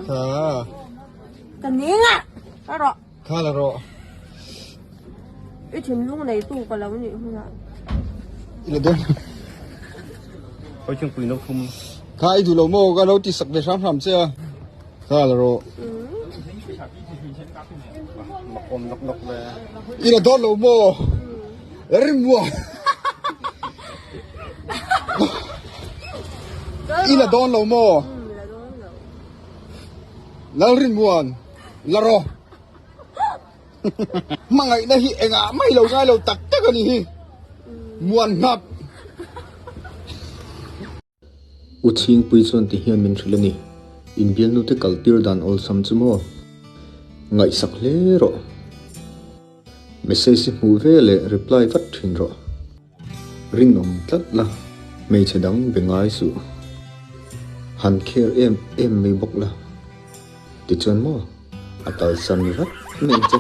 Kha. Ka ning a. Ka rawh. Kha la rawh. I thinlung neitu ka lo nih hunah. I la dawn. Oi thingpui no thum. Kha i duh lo maw ka lo ti sak ve hram hram che a. Kha la rawh. Mak awm nawk nawk ve. I la dawn lo maw? La rim muah. I la dawn lo maw? Lalrinmuan, la rawh. Hmangaihna hi engah mai lo ngai lo tak tak a ni hi. Muan hnap. U Chhingpui chuan ti hian min hrilh a ni. Inbialnute kal tir dan awlsam chu maw? Ngaihsak hle rawh. Message i hmuh ve leh reply vat thin rawh. Rinawm tlat la, hmeichhe dang be ngai suh. Han care em em mai bawk la. Tichuan maw? A kalsan vat mai che.